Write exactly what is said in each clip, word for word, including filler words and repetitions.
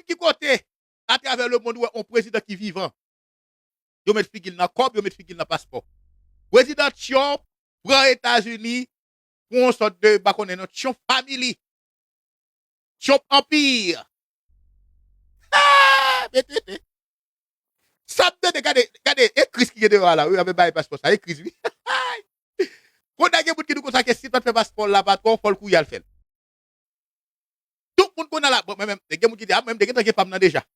ki kote atravè lemonn ou wè yon prezidan ki vivan, yo met figi l nan kòb, yo met figi l nan paspò? Prezidan Trump pran Etazini pou yon sòt de, m pa konnen non, Trump family. Trump Empire. Ah, mete, mete. Sa m tande, gade, gade, e Chris ki gen deyò a la, wi, avè bay paspò sa, e Chris, wi. Kounye a gen moun ki di konsa ke si l pa t fè paspò l la, patwon, fò l kouri al fè l. Tout moun kounye a la, bon, mwen menm, gen moun ki di, a, mwen menm, te gentan gen pa m nan deja.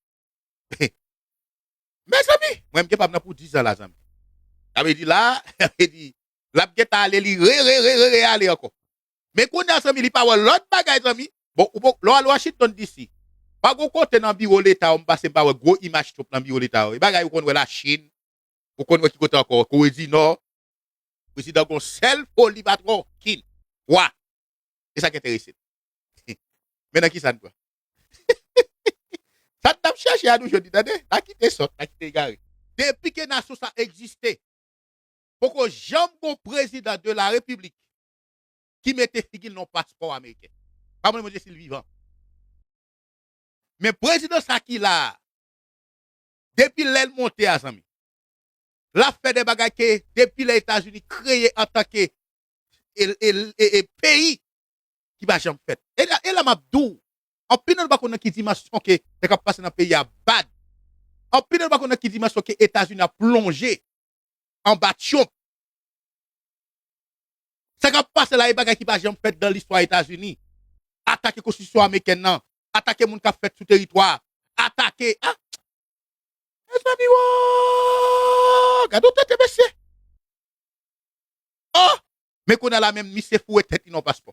Mezanmi, mwen m gen pa m nan pou diz an la, zanmi. Sa vle di la, sa vle di, l ap gentan ale, li re, re, re, re, re ale ankò. Men kounye a, zanmi, li pa wè lòt bagay, zanmi. Bon, ou bon, lè w al Washington D C, pa gon kote nan biwo leta yo m pase m pa wè gwo imaj Trump nan biwo leta yo. E bagay ou konn wè Lachin, ou konn wè ki kote ankò, Kore di Nò. Prezidan gon sèl foli patwon, king, wa. E sa k enterese l. Men nan ki sa n pran? Sa n t ap chèche a nou jodi, tande? N a kite sòt, n a kite egare. Depi ke nasyon sa egziste, poko janm gon prezidan de la repiblik ki mete figi l nan paspò ameriken. Pa mande Bondye si l vivan. Men prezidan sa ki la a, depi lè l monte a, zanmi, l ap fè de bagay ke depi lè Etazini kreye antanke e, e, e, e peyi ki pa janm fèt. E la, e la m ap di w, anpil nan nou pa konn nan ki dimansyon ke sa k ap pase nan peyi a bad. Anpil nan nou pa konn nan ki dimansyon ke Etazini ap plonje anba Trump. Sa k ap pase la, e bagay ki pa janm fèt nan listwa Etazini. Atake konstitisyon amerikèn nan, atake moun k ap fèt sou teritwa, atake, ah, mezanmi, wo, gade yon tete mesye. Oh, men kounye a la menm, misye foure tèt li nan paspò.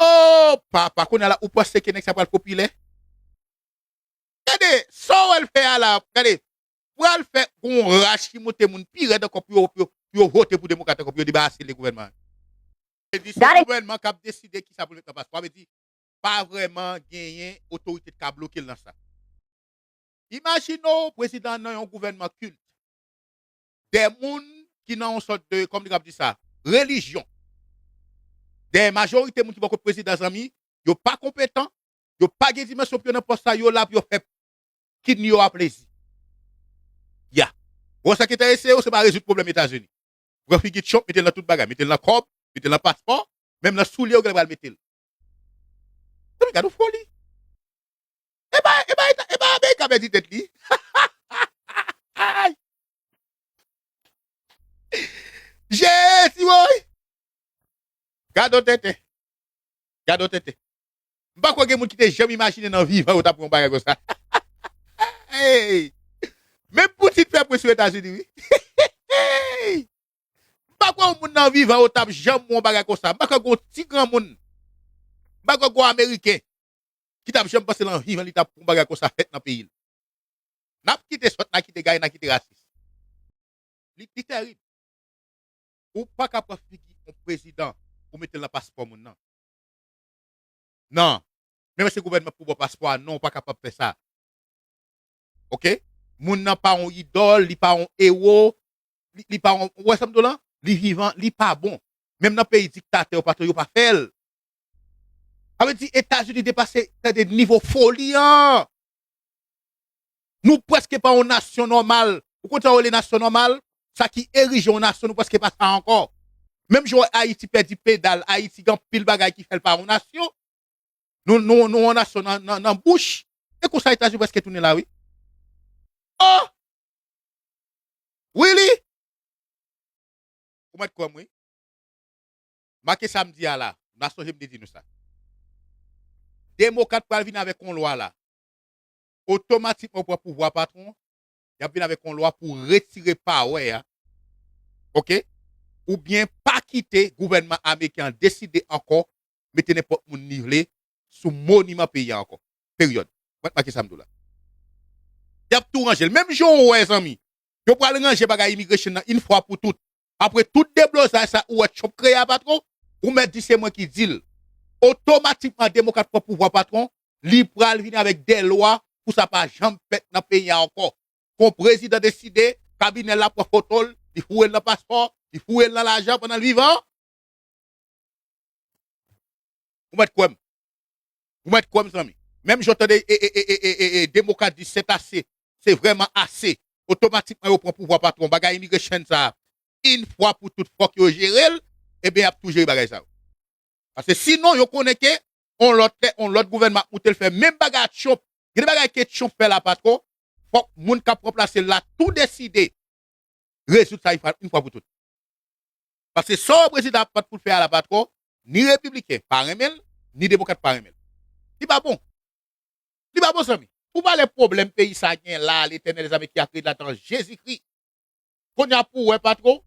Oh, papa, kounye a la, ou panse ke nèg sa pral popilè? Gade, sa w wè l fè a la, gade, pral fè gon raj ki monte moun pi rèd ankò pou yo, pou yo, pou yo vote pou demokrat ankò, pou yo debarase l de gouvènman an. Se di se gouvènman k ap deside kisa pou l met nan paspò. Sa vle di, pa vrèman genyen otorite k ka bloke l nan sa. Imajine w, prezidan an nan yon gouvènman kilt. De moun ki nan yon sòt de, kòman li k ap di sa, relijyon. De majorite moun ki bò kot prezidan, zanmi, yo pa konpetan, yo pa gen dimansyon pou yo nan pòs sa, yo la pou yo fè kidney yo a plezi. Ya. Ou wè sa ki enterese yo, se pa rezoud pwoblèm Etazini. Pran figi Trump, mete l nan tout bagay, mete l nan kòb, mete l nan paspò, menm nan soulye yo genlè pral mete l. Zanmi, gade yon foli. E pa, e pa, e pa Amerik ap pèdi tèt li. Jezi, woy! Gade yon tenten. Gade yon tenten. M pa kwè gen moun ki te janm imajine nan vivan yo t ap pran yon bagay konsa. Hey! Menm Putin fè pwen sou Etazini, wi. Hey! M pa kwè yon moun nan vivan yo t ap janm wè yon bagay konsa. M pa kwè gon ti granmoun. M pa kwè gon Ameriken ki t ap janm panse nan vivan li t ap wè yon bagay konsa fèt nan peyi l. N ap kite sòt, n a kite gaye, n a kite rasis. Li, li tèrib. Ou pa ka pran figi yon prezidan pou mete l nan paspò moun nan. Non. Menm si gouvènman pou ba w paspò a, non, ou pa kapab fè sa. Oke? Moun nan pa yon idòl, li pa yon ewo, li, li pa yon, ou wè sa m di w lan? Li vivan, li pa bon. Menm nan peyi diktatè yo, patwon, yo pa fè l. Sa vle di Etazini depase, tande nivo foli an. Nou prèske pa yon nasyon nòmal. Ou konn sa yo rele nasyon nòmal? Sa ki erije yon nasyon, nou prèske pa sa ankò. Menm jan Ayiti pèdi pedal, Ayiti gen anpil bagay ki fè l pa yon nasyon. Nou, nou, nou yon nasyon nan, nan, nan bouch. E konsa Etazini prèske tounen la, wi. Oh! Really? Ou mèt kwè m, wi. Make sa m di a la. N a sonje m te di nou sa. Demokrat pral vin avèk yon lwa la. Otomatikman, ou pran pouvwa, patwon, y ap vin avèk yon lwa pou retire pawè a. Oke? Oubyen pa kite gouvènman ameriken an deside ankò mete nenpòt moun li vle sou moniman peyi a ankò. Peryòd. Mwen make sa m di w la. Y ap tou ranje l. Menm jan w wè, zanmi, yo pral ranje bagay immigration nan yon fwa pou tout. Apre tout deblozay sa ou wè Trump kreye a, patwon, ou mèt di se mwen ki di l. Otomatikman, demokrat pran pouvwa, patwon, li pral vin avèk de lwa pou sa pa janm fèt nan peyi a ankò. Kon prezidan deside, kabinè l la pran foto l, li foure l nan paspò, li foure l nan lajan pandan l vivan. Ou mèt kwè m. Ou mèt kwè m, zanmi. menm jan w tande e, e, e, e, e, e, e, demokrat di c'est assez, se vrèman ase, otomatikman yo pran pouvwa patwon, bagay immigration sa a, yon fwa pou tout fòk yo jere l, ebyen y ap tou jere bagay sa yo. Paske sinon, yo konnen ke on lòt lè, on lòt gouvènman ap moute l fè menm bagay a Trump. Gen de bagay ke Trump fè la patwon, fòk moun k ap ranplase l la tou deside rezoud sa yon fwa, yon fwa pou tout. Paske sa yon prezidan ap bat pou l fè a la patwon, ni repibliken pa renmen l, ni demokrat pa renmen l. Li pa bon. Li pa bon, zanmi. Pou pale pwoblèm peyi sa gen la, Letènèl dèzame ki a kreye l atan Jezikri. Kounye a pou w wè patwon,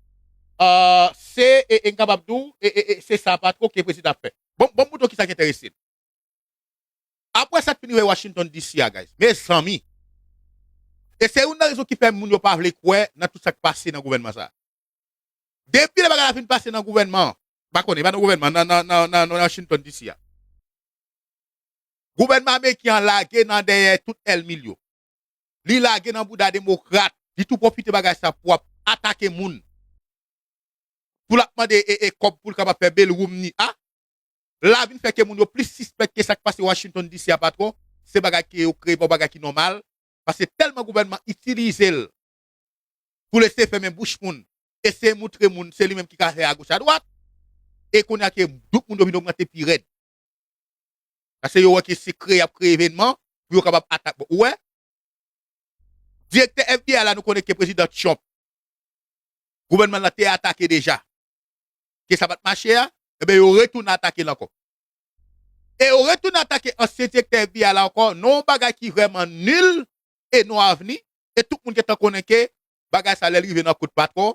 euh, se, e, e, m kapab di w, e, e, e, se sa patwon ke prezidan ap fè. Bon, bon, m montre w kisa ki enterese l. Apre sa k fin rive Washington D C a, guys. Mezanmi. E se youn nan rezon ki fè moun yo pa vle kwè nan tout sa k pase nan gouvènman sa a. Depi lè bagay la fin pase nan gouvènman, m pa konnen, pa nan gouvènman, nan, nan, nan, nan, nan Washington D C a. Gouvènman ameriken an lage nan dèyè tout èlmi l yo. Li lage nan bouda demokrat. Li tou pwofite bagay sa pou ap atake moun. Pou l ap mande e, e kòb pou l kapab fè bail room ni a. La vin fè ke moun yo plis sispèk ke sa k pase Washington D C a patwon, se bagay ke yo kreye, pa bagay ki nòmal. Paske tèlman gouvènman itilize l pou l eseye fèmen bouch moun, eseye moutre moun se li menm ki ka fè agoch adwat, e kounye a ke dout moun yo vin ogmante pi rèd. Paske yo wè ke se kreye y ap kreye evènman pou yo kapab atak. Bon, ou wè, direktè F B I la, nou konnen ke prezidan Trump, gouvènman l lan te atake deja. Ke sa pa t mache a, ebyen, yo retounen atake l ankò. E yo retounen atake ansyen direktè F B I la ankò, nan yon bagay ki vrèman nil e non avni, e tout moun gentan konnen ke bagay sa, lè l rive nan kout patwon,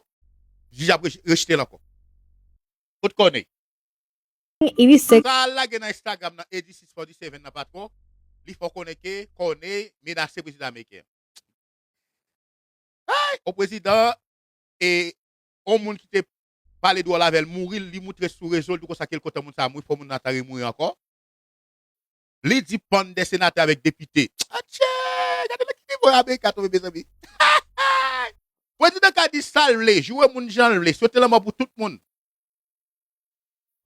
jij ap rejte l ankò. Kot Corneille? Sa a lage nan Instagram nan, eighty-six forty-seven nan patwon, li fè w konnen ke Corneille menase prezidan ameriken an. Ay, o prezidan, e, on moun ki te pale dwòl avè l mouri, li moutre sou rezo, li di konsa ke l kontan moun sa a mouri, fò moun nan ta remouri ankò. Li di pann de senatè avèk depite. Atchè! Gade nan ki nivo Amerik a tonbe, mezanmi. Prezidan ka di sa l vle, joure moun jan l vle, swete lanmò pou tout moun.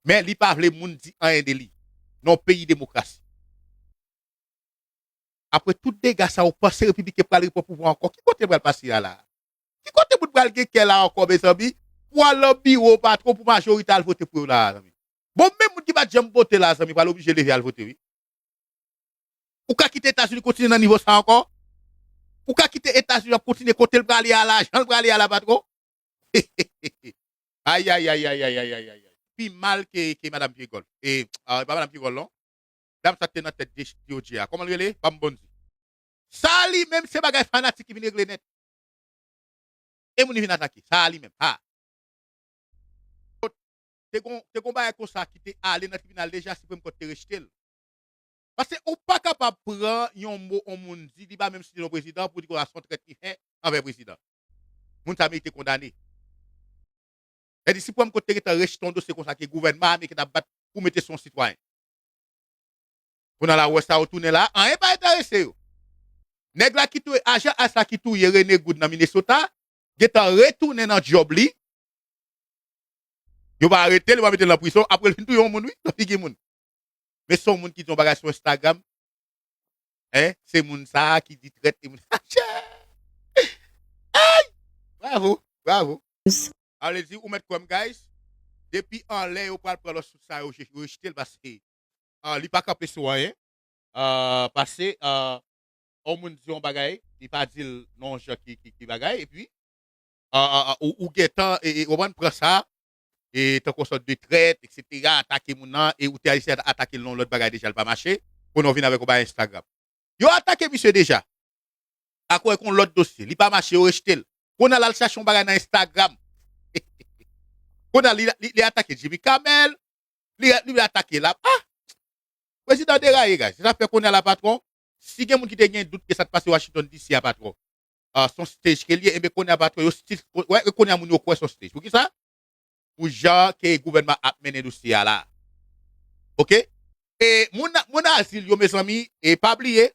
Men li pa vle moun di anyen de li. Nan yon peyi demokrasi. Apre tout dega sa, ou panse repibliken pral repran pouvwa ankò? Ki kote l pral pase a la? Ki kote moun pral gen kè la ankò, mezanmi? Pou al nan biwo patwon pou majorite al vote pou yo la, zanmi. Bon, menm moun ki pa t janm vote la, zanmi, pral oblije leve al vote, wi. Ou ka kite Etazini kontinye nan nivo sa ankò? Ou ka kite Etazini ap kontinye kote l prale a la, jan l prale a la, patwon? Ay, ay, ay, ay. Pi mal ke, ke Madanm Pyegòl. E, ah, e pa Madanm Pyegòl, non. Dam sa k te nan tèt D O J a. Kòman l rele? Ban m bon di. Sa li menm se bagay fanatik ki vin regle nèt. E moun li vin atake. Sa li menm. Ha. Te gon, te gon bagay konsa ki te ale nan tribinal deja, Supreme Court te rejte l. Paske ou pa kapab pran yon mo yon moun di, li pa menm site non prezidan, pou di konsa se yon trèt li fè anvè prezidan. Moun sa merite kondane. Sètadi Supreme Court te gentan rejte yon dosye konsa ke gouvènman ameriken t ap bat pou mete sou yon sitwayen. Kounye a la, ou wè sa yo tounen la, anyen pa enterese yo. Nèg la ki touye, ajan ICE la ki touye Rene Good nan Minnesota, gentan retounen nan djòb li. Yo pa arete l, yo pa mete l nan prizon, apre l fin touye yon moun, wi, nan figi moun. Men se yon moun ki di yon bagay sou Instagram. Hein? Se moun sa a ki di trèt, e moun. Ay! Bravo, bravo. Sa vle di, ou mèt kwè m, guys. Depi anlè, yo pral pran lòt sous sa, yo je-, yo rejte l paske, ah, li pa kanpe sou anyen. Ah, pase, ah, yon moun di yon bagay, li pa di l nan yon jan ki, ki, ki bagay, epi, ah, ah, ah, ou, ou gentan, e, e, ou konprann, pran sa, e tankou yon sòt de trèt, etsetera, atake moun nan, e ou te eseye atake l nan yon lòt bagay deja, l pa mache, kounye a w vin avèk yon bagay Instagram. Yo atake misye deja. Akoz yon lòt dosye, li pa mache, yo rejte l. Kounye a l al chache yon bagay nan Instagram. Kounye a li, li, li atake Jimmy Kimmel, li, li atake la. Ah! Prezidan deraye, guys. Se sa fè kounye a la, patwon, si gen moun ki te gen dout ke sa t pase Washington D C a, patwon, ah, se yon stage ke l ye, enben kounye a, patwon, yo still, wè, kounye a moun yo kwè se yon stage. Poukisa? Pou jan ke gouvènman ap mennen dosye a la. Oke? E moun, moun azil yo, mezanmi, e pa bliye,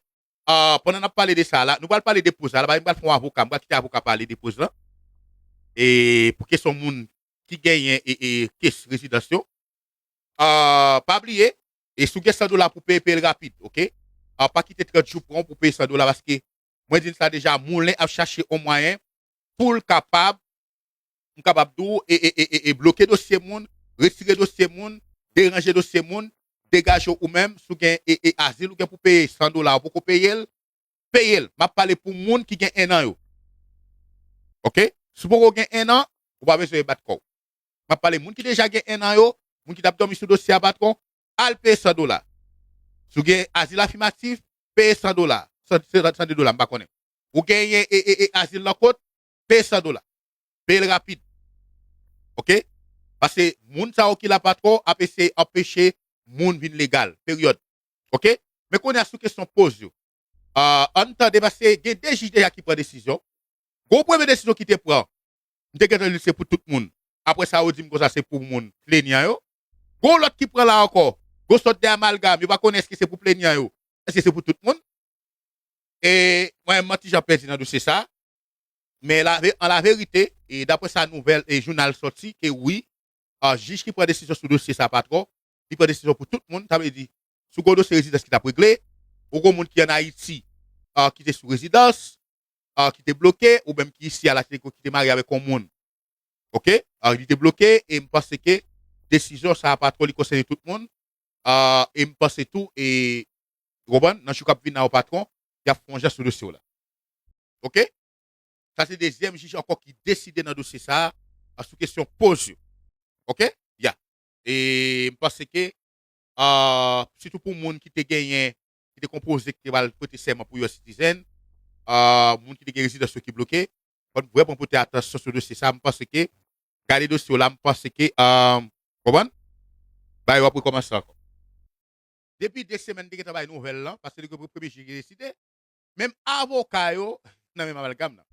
ah, pandan n ap pale de sa la, nou pral pale de poz la, la, m pral fè yon avoka, m pral kite avoka pale de poz la. E pou kesyon moun ki genyen e, e kes rezidans yo, ah, pa bliye, e si w gen san dola pou peye, peye l rapid, oke? Ah, pa kite trant jou pran w pou peye san dola, paske mwen di n sa deja, Moulen ap chache yon mwayen pou l kapab, m kapab di w, e, e, e, e, e bloke dosye moun, retire dosye moun, deranje dosye moun, degaje w ou menm, si w gen e, e, azil, ou gen pou peye san dola, ou poko peye l, peye l. M ap pale pou moun ki gen enn an yo. Oke? Si w poko gen enn an, ou pa bezwen bat kò w. M ap pale moun ki deja gen enn an yo, moun ki t ap dòmi sou dosye a, patwon, al peye san dola. Si w gen azil afimatif, peye san dola, san, san, san de dola, m pa konnen. Ou genyen e, e, e azil nan kot, peye san dola. Peye l rapid. Oke? Paske moun sa yo ki la, patwon, ap eseye anpeche moun vin legal. Peryòd. Oke? Men kounye a sou kesyon poz yo. Ah, ann tande, paske gen de jij deja ki pran desizyon. Gon premye desizyon ki te pran, m te gentan li se pou tout moun. Apre sa, yo di m konsa se pou moun plenyan yo. Gon lòt ki pran la ankò. Gon sòt de amalgam. Yo pa konnen èske se pou plenyan yo, èske se pou tout moun. E mwen, m ti jan pèdi nan dosye sa. Men lave-, an laverite, e daprè sa nouvèl e jounal sòti, ke wi, ah, jij ki pran desizyon sou dosye sa, patwon, li pran desizyon pou tout moun. Sa vle di, si w gen yon dosye rezidans ki t ap regle, ou gen yon moun ki ann Ayiti, ah, ki te sou rezidans, ah, ki te bloke, ou menm ki isi a la, ki te, ki te marye avèk yon moun. Oke? Ah, li te bloke, e m panse ke desizyon sa a, patwon, li konsène tout moun. Ah, e m panse tou, e, ou konprann, nan jou k ap vin la yo, patwon, y ap fè yon jan sou dosye w la. Oke? Sa se dezyèm jij ankò ki deside nan dosye sa a, sou kesyon poz yo. Oke? Ya. E m panse ke, ah, sitou pou moun ki te genyen, ki te konpoze, ki te pral prete sèman pou U S citizen, ah, moun ki te gen rezidans yo ki bloke, fò n vrèman pote atansyon sou dosye sa a. M panse ke, gade dosye w la, m panse ke, ah, konprann? Bagay yo ap rekòmanse ankò. Depi de semèn, te gentan bay nouvèl lan, paske li gen premye jij ki deside. Menm avoka yo nan menm amalgam nan.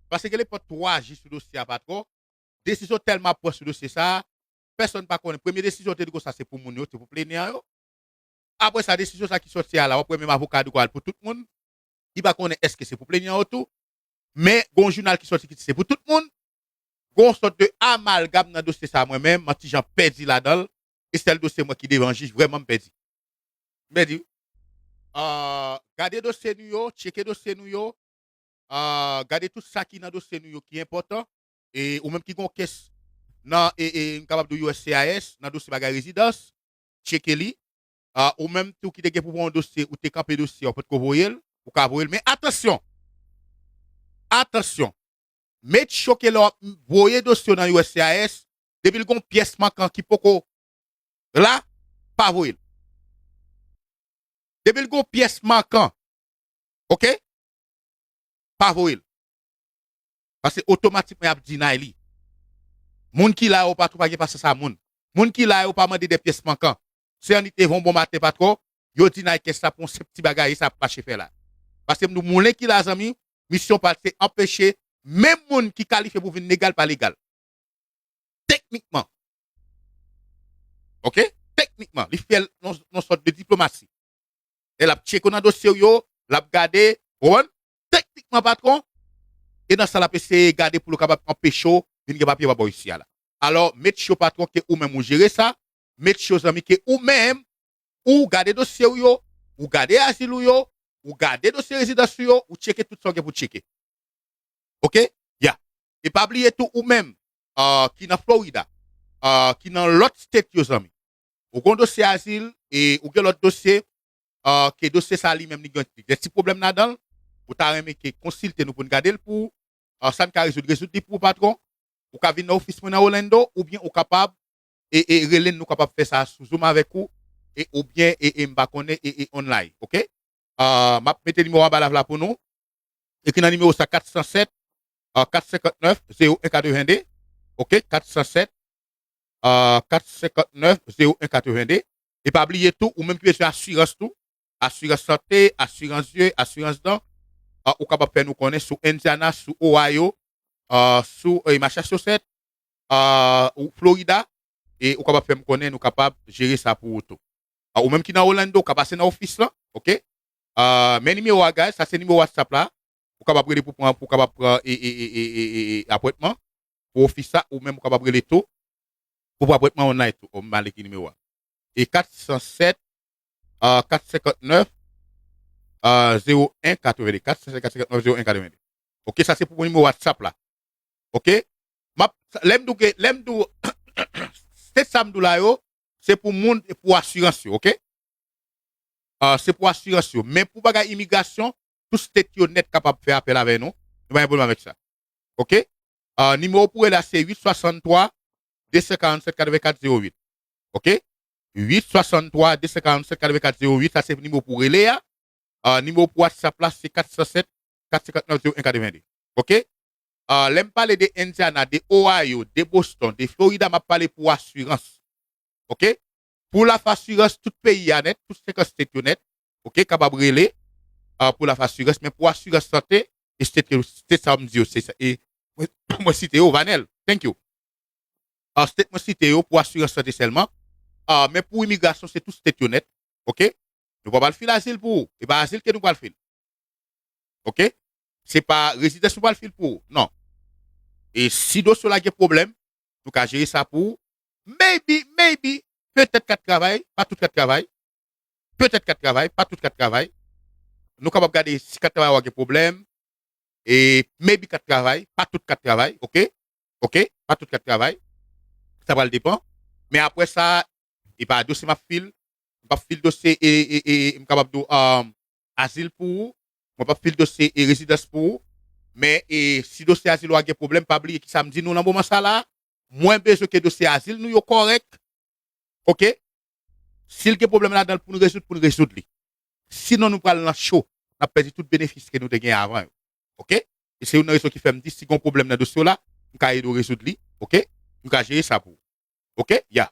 Paske gen lepòt twa jij sou dosye a, patwon. Desizyon tèlman ap pran sou dosye sa a, pèsonn pa konnen. Premye desizyon te di konsa se pou moun yo, se pou plenyan yo. Apre sa, desizyon sa ki sòti a la, w ap wè menm avoka di w al pou tout moun. Li pa konnen èske se pou plenyan yo tou. Men, gon jounal ki sòti ki di se pou tout moun. Gon sòt de amalgam nan dosye sa, mwen menm, m ti jan pèdi ladan l. E sèl dosye mwen ki devan jij, vrèman m pèdi. M pèdi. Ah, gade dosye nou yo, tcheke dosye nou yo. Ah, gade tout sa ki nan dosye nou yo ki enpòtan. E ou menm ki gon kès nan, e, e, m kapab di w U S C I S, nan dosye bagay rezidans, tcheke li. Ah, ou menm tou ki te gen pou voye yon dosye, ou te kanpe dosye, ou potko voye l, ou ka voye l. Men atansyon! Atansyon! Make sure ke lè w ap voye dosye w nan U S C I S, depi l gon pyès mankan ki poko la, pa voye l. Depi l gon pyès mankan, oke? Pa voye l. Paske otomatikman y ap deny li. Moun ki la yo, patwon, pa gen pasyans a moun. Moun ki la yo pa mande de pyès mankan. Se annik te yon bon maten, patwon, yo deny kès la pou yon senp ti bagay, e sa ap mache fè la. Paske m di w, Moulen ki la, zanmi, misyon pa l se anpeche menm moun ki kalifye pou vin legal pa legal. Teknikman. Oke? Teknikman. Li fè l nan, nan sòt de diplomasi. E l ap tcheke w nan dosye w yo, l ap gade, ou konprann? Teknikman, patwon, e nan sa l ap eseye gade pou l kapab anpeche w vin gen papye pa bò isi a la. Alò, make sure, patwon, ke ou menm ou jere sa, make sure, zanmi, ke ou menm, ou gade dosye w yo, ou gade azil ou yo, ou gade dosye rezidans ou yo, ou tcheke tout sa w gen pou tcheke. Oke? Ya. E pa bliye tou ou menm, ah, ki nan Florida, ah, ki nan lòt state yo, zanmi. Ou gon dosye azil, e ou gen lòt dosye, ah, ke dosye sa li menm li gen, li gen ti pwoblèm ladan l, ou ta renmen ke konsilte nou pou n gade l pou ou, ah, sa n ka rezoud, rezoud li pou ou, patwon. Ou ka vin nan ofis mwen nan Orlando, oubyen ou kapab, e, e rele n, nou kapab fè sa sou Zoom avèk ou, e oubyen, e, e m pa konnen, e, e online, oke? Ah, m ap mete nimewo anba live la pou nou. Ekri nan nimewo sa, kat san sèt, ah, kat senkant nèf, zewo en katreven de. Oke, kat san sèt, ah, kat senkant nèf, zewo en katreven de. E pa bliye tou, ou menm ki bezwen asirans tou, asirans sante, asirans zye, asirans dan, ah, ou kapab fè nou konnen sou Indiana, sou Ohio, ah, sou, eh, Massachusetts, ah, ou Florida, e ou kapab fè m konnen, nou kapab jere sa pou ou tou. Ah, ou menm ki nan Orlando, ou ka pase nan ofis lan, oke? Ah, men nimewo a, guys, sa se nimewo WhatsApp la. Ou kapab rele pou pran, pou kapab pran, e, e, e, e, e, e, apwentman pou ofis la, ou menm ou kapab rele tou pou pran apwentman online tou. O, m mal ekri nimewo a. E kat san sèt, ah, kat senkant nèf, euh, zéro un quatre-vingt-deux, quatre cent cinquante-quatre cinquante-neuf zéro un quatre-vingt-deux. Ok, sa se pou nimewo WhatsApp la. Ok? M ap, lè m di w ke, lè m di w, se sa m di w la yo, se pou moun, pou asirans yo, ok? Ah, se pou asirans yo. Men pou bagay imigrasyon, tout state yo nèt kapab fè apèl avè nou. Nou pa gen pwoblèm avèk sa. Ok? Ah, nimewo pou rele a se uit swasanntwa, de san karannsèt, katrevenkat zewo uit. Ok? Uit swasanntwa, de san karannsèt, katrevenkat zewo uit, sa se nimewo pou rele a. Ah, nimewo pou WhatsApp la, se kat san sèt, kat san karannnèf, zewo en katrevende. Ok? Ah, lè m pale de Indiana, de Ohio, de Boston, de Florida, m ap pale pou asirans. Ok? Pou laf asirans, tout peyi a nèt, tout senkant state yo nèt, ok, kapab rele, ah, pou laf asirans, men pou asirans sante, e state yo, state sa yo m di yo, se sa, e mwen, mwen site yo, Vanel, thank you. Ah, state mwen site yo pou asirans sante sèlman. Ah, men pou imigrasyon, se tout state yo nèt, ok? Nou pa pral fil azil pou ou, e pa azil ke nou pral fil. Ok? Se pa rezidans nou pral fil pou ou, non. E si dosye w la gen pwoblèm, nou ka jere sa pou ou. Maybe, maybe, petèt kat travay, pa tout kat travay. Petèt kat travay, pa tout kat travay. Nou kapab gade si kat travay ou a gen pwoblèm. E maybe kat travay, pa tout kat travay, ok? Ok? Pa tout kat travay. Sa pral depan. Men apre sa, e pa dosye m ap fil. M p ap fil dosye e, e, e, e m kapab di w, um, azil pou ou. Mwen p ap fil dosye e rezidans pou ou. Men e, si dosye azil ou a gen pwoblèm, pa bliye ki sa m di nou nan moman sa la. Mwen bezwen ke dosye azil nou yo kòrèk. Ok? Si l gen pwoblèm ladan l pou n rezoud, pou n rezoud li. Sinon, nou pral nan cho. N ap pèdi tout benefis ke nou te gen avan yo. Ok? E se youn nan rezon ki fè m di, si gen yon pwoblèm nan dosye w la, m ka ede w rezoud li. Ok? M ka jere sa pou ou. Ok? Ya.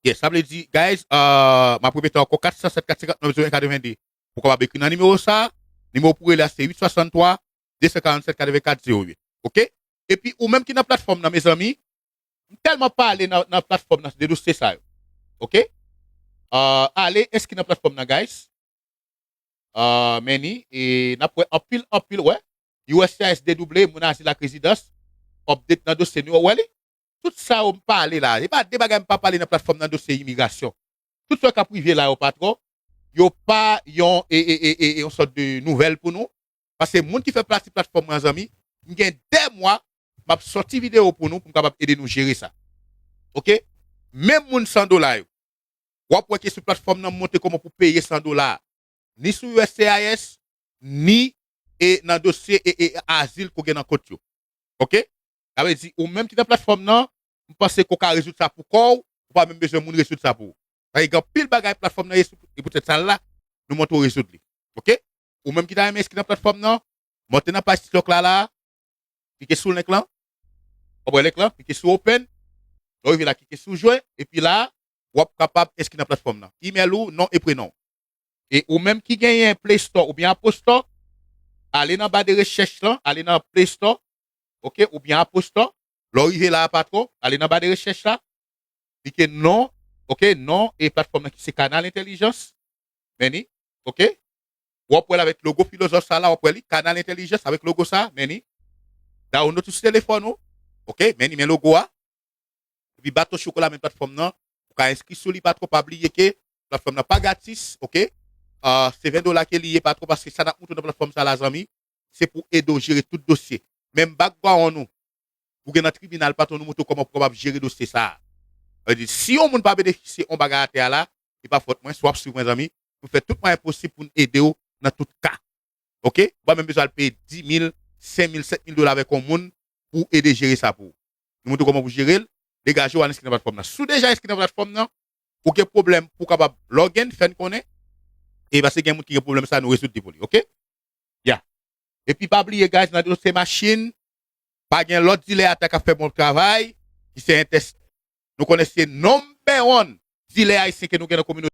Yes, sa vle di, guys, euh, m ap repete ankò, kat san sèt, kat san karannnèf, zewo en katrevende. Ou kapab ekri nan nimewo sa. Nimewo pou rele a se uit swasanntwa, de san karannsèt, katrevenkat, zewo uit. Ok? Epi, ou menm ki nan platfòm nan, mezanmi, m tèlman pale nan, nan platfòm nan, de dosye sa yo. Ok? Euh, ale enskri nan platfòm nan, guys. Euh, Manny, e n ap wè anpil, anpil, wè. U S C I S D W, moun azil ak rezidans, update nan dosye nou, wè li. Tout sa yo m pale la, e pa de bagay m pa pale nan platfòm nan dosye imigrasyon. Tout sa k ap rive la yo, patwon, yo pa yon, e, e, e, e, e yon sòt de nouvèl pou nou. Paske moun ki fè pati platfòm mwen, zanmi, m gen de mwa, m ap sòti videyo pou nou, pou m kapab ede nou jere sa. Ok? Menm moun san dola yo. W ap wè ke sou platfòm nan, m montre kòman pou peye san dola. Ni sou U S C I S, ni, e, nan dosye, e, e, azil ke w gen nan kont yo. Ok? Sa vle di, ou menm ki nan platfòm nan, m panse ke w ka rezoud sa pou kò w, ou pa menm bezwen moun rezoud sa pou ou. Sa vle di, gen anpil bagay platfòm nan ye sou, e poutèt sa la, nou montre w rezoud li. Ok? Ou menm ki ta renmen enskri nan platfòm nan, monte nan paj TikTok la, la, klike sou link lan, w ap wè link lan, klike sou open, lè w rive la, klike sou join, epi la, w ap kapab enskri nan platfòm nan. Email ou, non e prenon. E ou menm ki genyen Play Store oubyen Apple Store, ale nan ba de rechèch lan, ale nan Play Store, ok, oubyen Apple Store. Lè w rive la, patwon, ale nan ba de rechèch la, klike non, ok, non e platfòm nan ki se Kanal Entèlijans, Manny, ok. W ap wè l avèk logo filozòf sa la, w ap wè li, Kanal Entèlijans avèk logo sa, Manny. Download sou telefòn ou, ok, Manny, men logo a. Epi baton chokola men platfòm nan, ou ka enskri sou li, patwon, pa bliye ke platfòm nan pa gratis, ok? Ah, se ven dola ke li ye, patwon, paske sa n ap montre w nan platfòm sa la, zanmi, se pou ede w jere tout dosye. Menm background ou, ou gen nan tribinal, patwon, nou montre w kòman pou kapab jere dosye sa a. Sa vle di, si yon moun pa benefisye yon bagay atè a la, e pa fòt mwen, si w ap swiv mwen, zanmi, nou fè tout mwayen posib pou n ede w nan tout ka. Ok? Ou pa menm bezwen al peye dis mil, senk mil, sèt mil dola avèk yon moun pou ede jere sa pou ou. Nou montre w kòman pou jere l, degaje w al enskri nan platfòm nan. Si w deja enskri nan platfòm nan, ou gen pwoblèm pou w kapab login, fè n konnen. E paske gen moun ki gen pwoblèm sa, nou rezoud li pou li, ok? Ya. Epi pa bliye, guys, nan dosye machin, pa gen lòt dilè atè k ap fè bon travay, ki se Entès. Nou konnen se number one dilè ayisyen ke nou gen nan kominote.